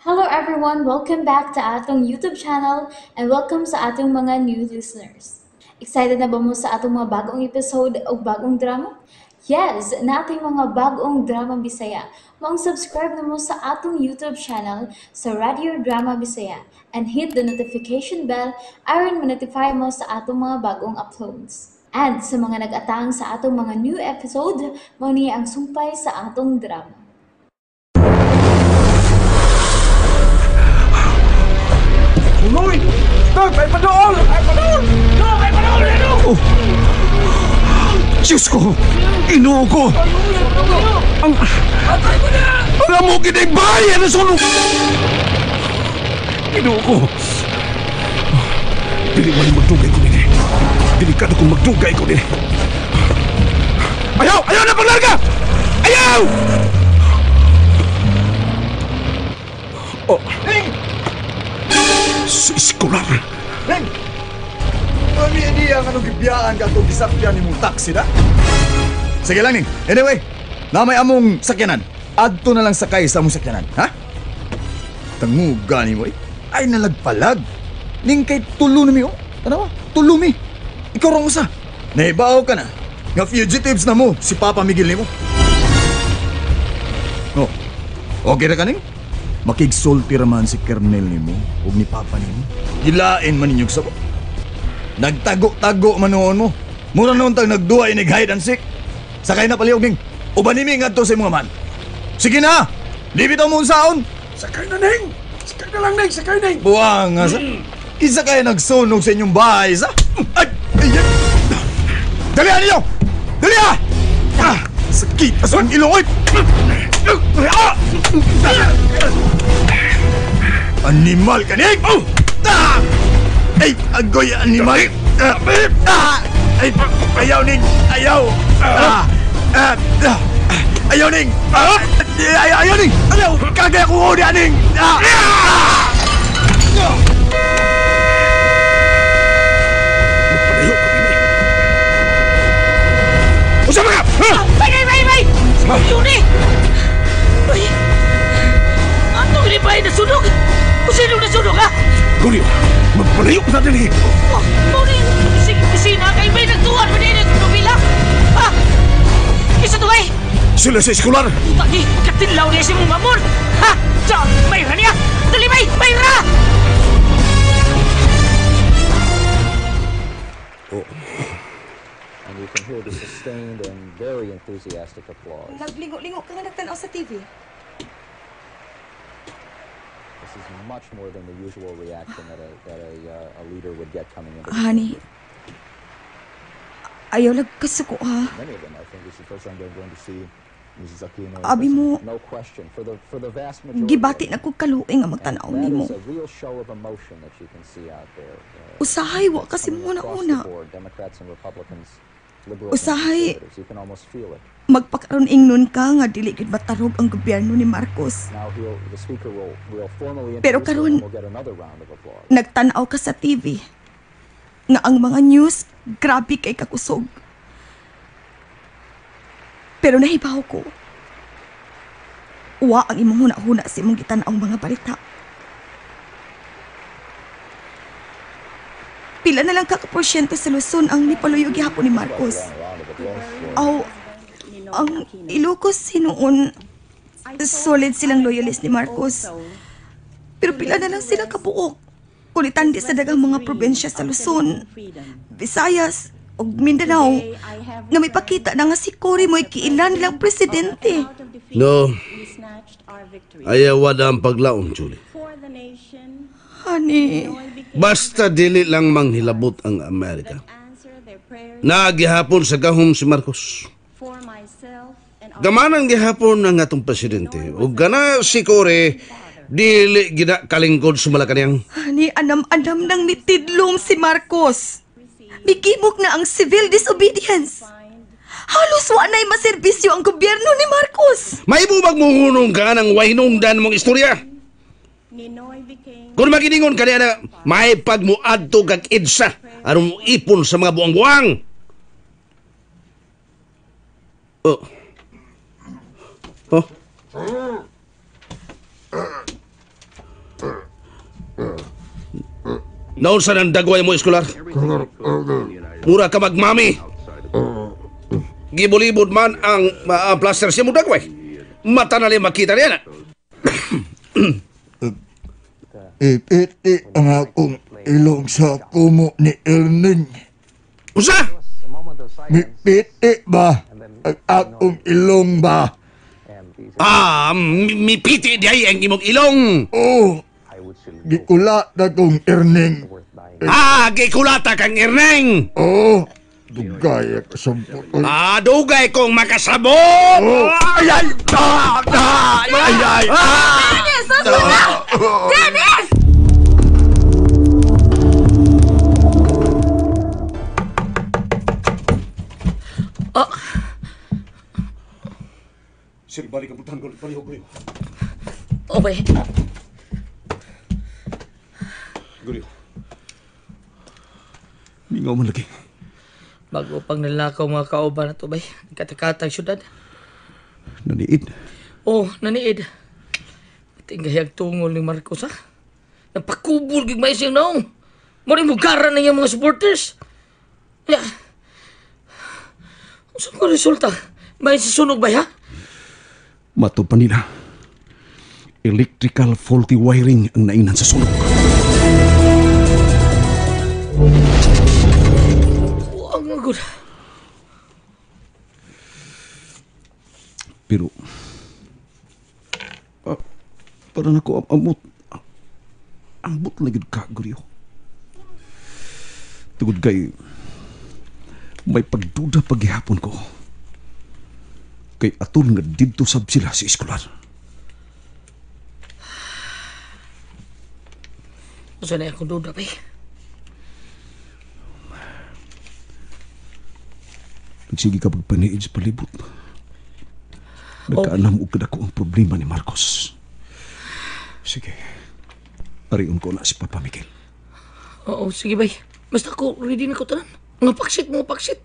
Hello everyone! Welcome back to atong YouTube channel and welcome sa atong mga new listeners. Excited na ba mo sa atong mga bagong episode o bagong drama? Yes! Nating mga bagong drama Bisaya. Maong subscribe na mo sa atong YouTube channel sa Radio Drama Bisaya and hit the notification bell aron ma-notify mo sa atong mga bagong uploads. And sa mga nag-atang sa atong mga new episode, mao ni ang sumpay sa atong drama. Uy! Stop! Ay padool! Ay padool! No! Ay padool! Ano? Oh. Diyos ko! Inoo ko! Ang... Ang amo kinay bayan na sunog! Inoo ko! Dili man magdugay ko nini. Delikado kung magdugay ko nini. Ayaw! Ayaw na paglarga! Ayaw! Oh. Sa iskolar. Neng! Mami, hindi ang anong gibiyaan ka itong gisakyan ni mong taxi na? Sige lang, Ning. Anyway, na may among sakyanan. Adto na lang sakay sa among sakyanan, ha? Tangu, gani mo eh. Ay, nalagpalag. Ning kay tulo na mi, oh. Tanawa, tulo mi. Ikaw rong usa. Naibaw ka na. Nga fugitives na mo, si Papa Miguel ni mo. Oh, okay na ka, Ning? Makigsulti raman si Kernel nimo ug ni Papa nimo. Gilain man ninyog sabo. Nagtago-tago man noon mo. Mura noon tag nagduha inig hide and seek. Sakay na palihog ning. Uban nimi ngadto sa imong amahan. Sige na. Libit ang mong saon. Sakay na ning. Sakay na lang ning, sakay ning. Buang nga sa. Isa kaya nagsunog sa inyong bahay sa. Ay, ay, ay. Dalihan ninyo. Dalihan. Ah, sakit sa ang ilong oy. Ah! Animal ka ning. Oh! Ah! Ay, agoy animal. Ah! Ah! Ay, ayaw ning, ayaw. Ah! Ah! Ah! Ayaw ning. Ah! Ay, ayaw ning. Ayaw, kagaya ko ni aning. Ah! Ah! Magpalayo ka kini. Usa ba ka? Ha? Bay, bay, bay, bay! Yuni! Bay! Ano gini bay nasunog? Kung sino nasunog, ha? Julio, magpalayo ka na dali. Oh, mao ni kusina kay bay nagtuwan man din ang nobela. Ha? Isa to bay? Sila sa eskolar. Puta ni, katinlaw niya si mong mamon. Ha? Diyan, mayra niya. Dali bay, mayra! Oh. And you can hear the sustained and very enthusiastic applause. Naglingo-lingo ka nga nagtanaw sa TV. This is much more than the usual reaction that a leader would get coming into the Honey, ayaw lagkasuko ha. Many of them, I think, this is the first time they're going to see Mrs. Aquino. Abi mo, No question. For the vast majority. Gibati na ko kaluoy nga magtanaw And that nimo. is a real show of emotion that you can see out there. Usahay wa kasi coming mo na across una. the board, Democrats and Republicans, liberals and Usahay, conservatives. You can almost feel it. Magpakaroon ingnon ka nga dili gid matarog ang gobyerno ni Marcos. Now the speaker will formally Pero introduce karon, her and we'll get another round of applause. Nagtan-aw ka sa TV nga ang mga news grabe kay kakusog. Pero nahibaw ko, wa ang imong huna-huna sa imong gitan-aw mga balita. Pila na lang kakaporsyento sa Luzon ang nipaluyo gihapon ni Marcos. Aw, ang Ilocos hinuon, solid silang loyalist ni Marcos. Pero pila na lang sila kabuok. Kulitan di sa daghang mga probinsya sa Luzon, Visayas, ug Mindanao, nga may pakita na nga si Cory mo'y kiilan nilang presidente. No, ayaw wala ang paglaom, Julie. Honey. Basta dili lang manghilabot ang Amerika. Nagihapon sa gahom si Marcos. Gamanan gihapon ang atong presidente. Ug gana si Cory, dili gina kalingkod sa Malacanang. Honey, anam-anam nang mitidlong si Marcos. Migimok na ang civil disobedience. Halos wa na'y maserbisyo ang gobyerno ni Marcos. Maibubag mo hunong ka ng wahinungdan mong istorya. Kung maginingon ka niya na may pagmuadto kag EDSA aron mo ipon sa mga buang-buang. Oh. Oh. Naunsa nang dagway mo, eskolar? Mura ka magmami. Gibulibod man ang plaster siya mo dagway. Mata na lang makita niya na. Ipiti ang akong ilong sa kumo ni Erning. Usa? Mipiti ba ang akong ilong ba? Ah, mipiti di ay ang imong ilong. Oh, gikulata kong Erning. Ah, gikulata kang Erning. Oh, dugay kasabot. Ah, dugay kong makasabot. Oh. Ay, ay, ah, ah, ay, ay, ah. Dennis! Asa na? Dennis! Ah. Sir, balik ang butang palihog ko. Okay. Gulyo. Mingaw man lagi. Bago pang nalakaw mga kauban na to, bay. Nagkatakatang syudad. Naniid? Oh, naniid. Patinggayag tungol ni Marcos, ha? Napakubol gig mais siyang naong. Muna yung mugara na iyang mga supporters. Ya. Saan ko resulta? May susunog ba, ha? Mato pa nila. Electrical faulty wiring ang nainan sa sunog. Huwag nga, good. Pero, para na ko amot. Ambot lagi ka, Guryo. Tugod kay, may pagduda paghihapon ko. Kay atol nga didto sab sila si eskolar. Usa na akong duda, bay? Nagsige ka pagpaniid sa palibot. Nagkaanam og kadako ang problema ni Marcos. Sige. Arion ko na si Papa Miguel. Oo, sige, bay. Basta ko, ready na ko tanan. Mga paksit, mga paksit.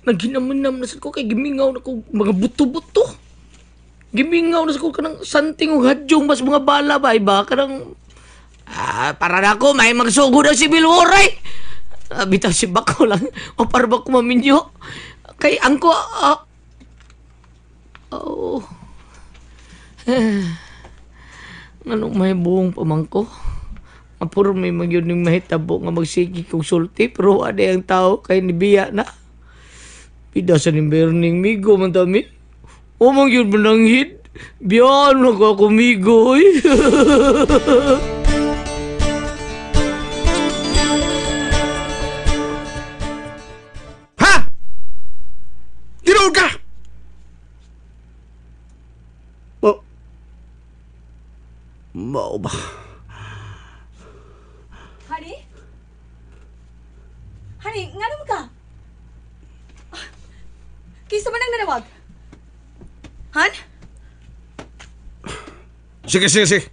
Naghinam-hinam na sa ko kay gimingaw na ko mga buto-buto. Gimingaw na sa ko kanang santing o hadyong mas mga bala ba iba kanang para na ako may magsugod ang civil war ay. Bitaw si Bako lang o para ba ko maminyo kay angko oh. Nganong may buong pamangko? Apuro may magyud ning mahitabo nga magsigi kong sulti pero ade ang tao kay nibiya na. Pida sa ni Berning migo man tami. O mang yun mananghid. Biyan ako ako migo. Ha? Tinuod ka? Oh. Mao ba? Honey? Honey, nga naman ka? Kisa man ang nanawag? Han? Sige, sige, sige.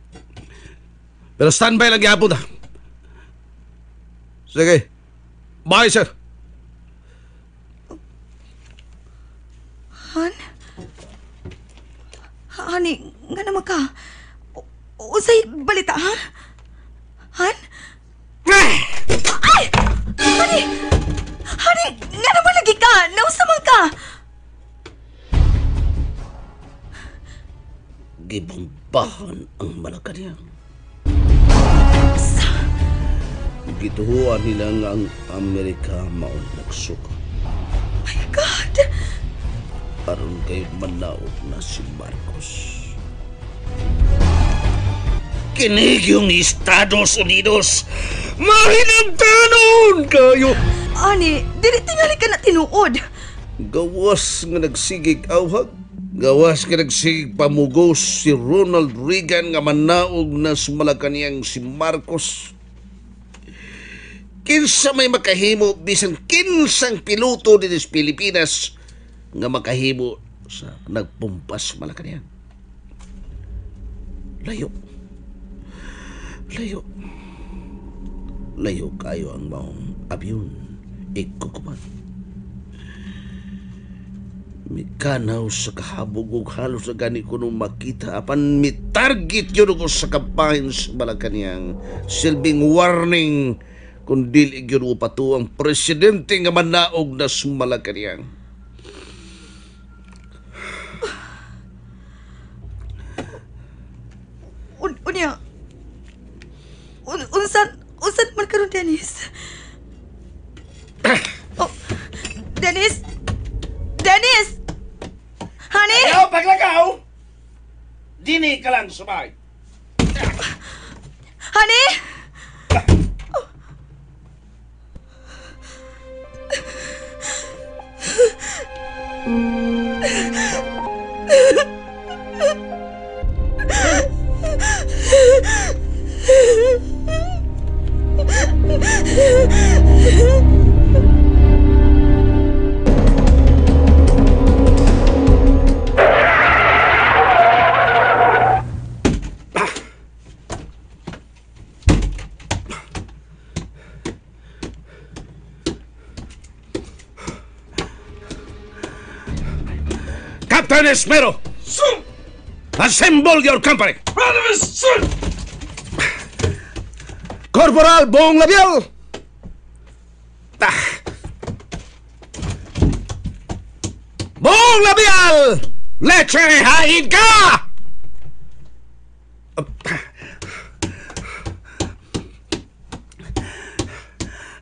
Pero standby lang gihapon ta. Sige. Bye, sir. Han? Honey, nga naman ka? Usay balita, ha? Han? Ay! Honey! Honey, nga naman lagi ka! Nausa man ka! Gibombahan ang Malacanang. Gituhuan nila nga ang Amerika maong nagsuka. My God! Aron kay manaog na si Marcos. Kinig yung Estados Unidos! Mahinagtanon kayo! Ani, dili tingali ka na tinuod. Gawas nga nagsigig awhag. Gawas nga nagsigig pamugos si Ronald Reagan nga manaog na sa Malacanang si Marcos. Kinsa may makahimo bisan kinsang piloto dinhi sa Pilipinas nga makahimo sa nagpumpas Malacanang. Layo. Layo. Layo kayo ang maong abyon. Ikukupan. Mikanaw sa kahabog og halos na gani ko nung makita apan mitarget yun ako sa kampahin sa Malacanang. Silbing warning Kung dili gyud mo pato ang presidente nga manaog na sa Malacanang. Unya. Unsan man karon, Dennis? Oh, Dennis? Dennis! Honey? Ayaw paglakaw! Dini ka lang sumay. Honey? Captain Esmero! Sir! Assemble your company! Brothers, sir! Corporal Bong Labial! Bong Labial! Leche, hain ka!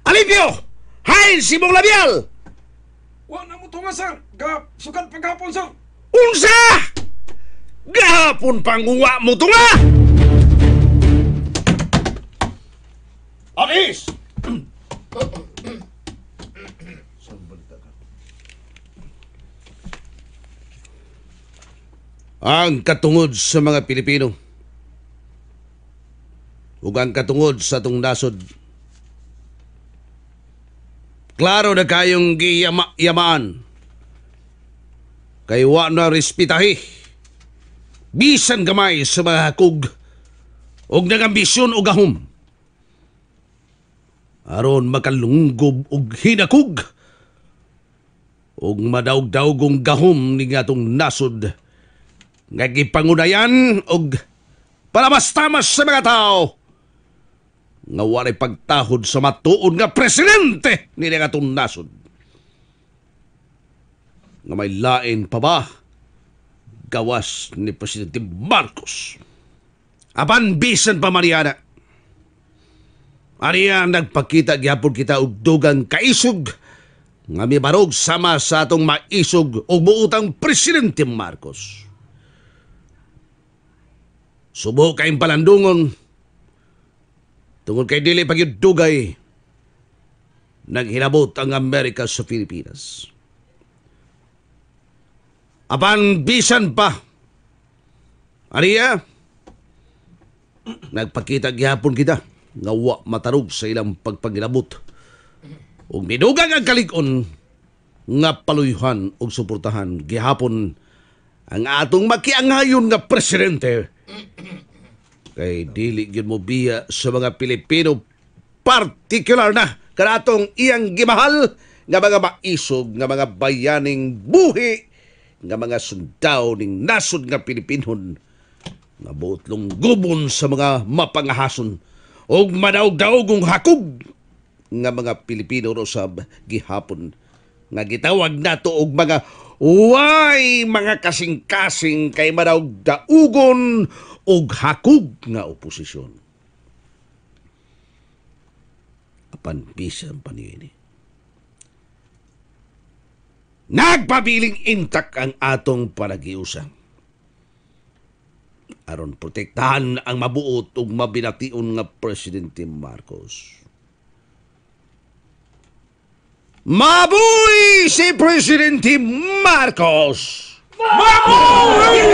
Alipio! Hain si Bong Labial! Wa na mo tunga, sir! Sukat paghapon, sir! Unsa! Gahapon panguwa mo tunga! Alis! Ang katungod sa mga Pilipino ug ang katungod sa atong nasod, klaro na kayong giyamaan kay wa na respetahi bisan gamay sa mga hakog og nagambisyon og gahom aron makalunggob og hinakog og madaog-daogong gahom ning atong nasod nga gipangunayan og palamas-tamas sa mga tao nga walay pagtahod sa matuod nga presidente ni atong nasod nga may lain pa ba gawas ni Presidente Marcos. Apan bisan pa Mariana, ariya nagpakita gyapon kita og dugang kaisog nga mibarog sama sa atong maisog og buotang Presidente Marcos. Subo kayong palandungon tungod kay dili pa gyud dugay naghinabot ang Amerika sa Pilipinas. Apan bisan pa, ariya nagpakita gihapon kita nga wa matarog sa ilang pagpangilabot ug midugang ang kalig-on nga paluyhan ug suportahan gihapon ang atong makiangayon nga presidente. Kay dili gyud mo biya sa mga Pilipino, partikular na kanatong iyang gimahal nga mga maisog nga mga bayaning buhi nga mga sundao ning nasod nga Pilipinon nga buotlong gubon sa mga mapangahason og madaog-daogong hakog nga mga Pilipino rosab gihapon nga gitawag nato og mga way mga kasing-kasing kay madaog-daugon og hakog nga oposisyon. Apan bisan pa niini, nagpabiling intak ang atong panagiusa aron protektahan ang mabuot ug mabination nga Presidente Marcos. Mabuhi si Presidente Marcos! Mabuhi!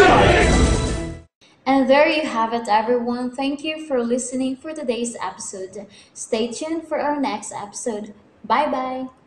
And there you have it, everyone. Thank you for listening for today's episode. Stay tuned for our next episode. Bye-bye!